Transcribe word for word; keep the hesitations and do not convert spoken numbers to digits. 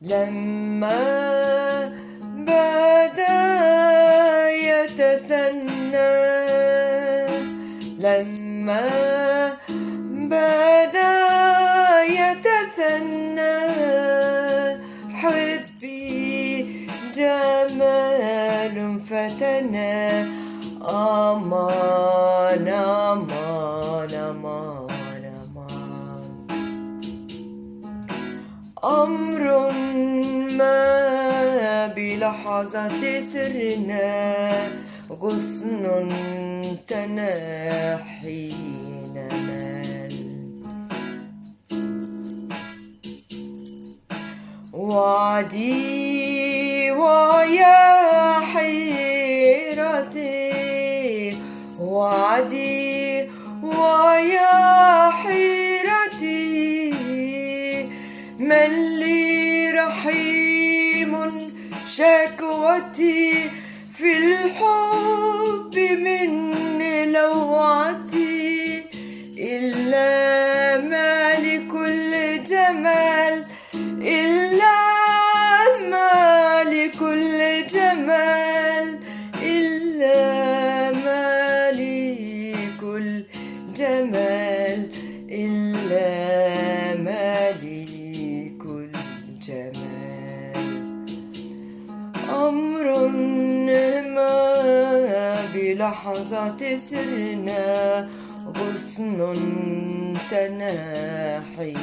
لما بدا يتثنى، لما بدا يتثنى، حبي جمال فتنى. أمان، أمان، أمان، أمان. أمر ما بلحظة سرنا، غصن تناحي نمل. وعدي ويا حيرتي، وعدي ويا حيرتي، من لي رحيم شكوتي، في الحب من لوعتي، إلا مالك الجمال، إلا مالك الجمال، إلا مالك الجمال، إلا مالك الجمال. أمر ما بلحظة سرنا، غصن تناحي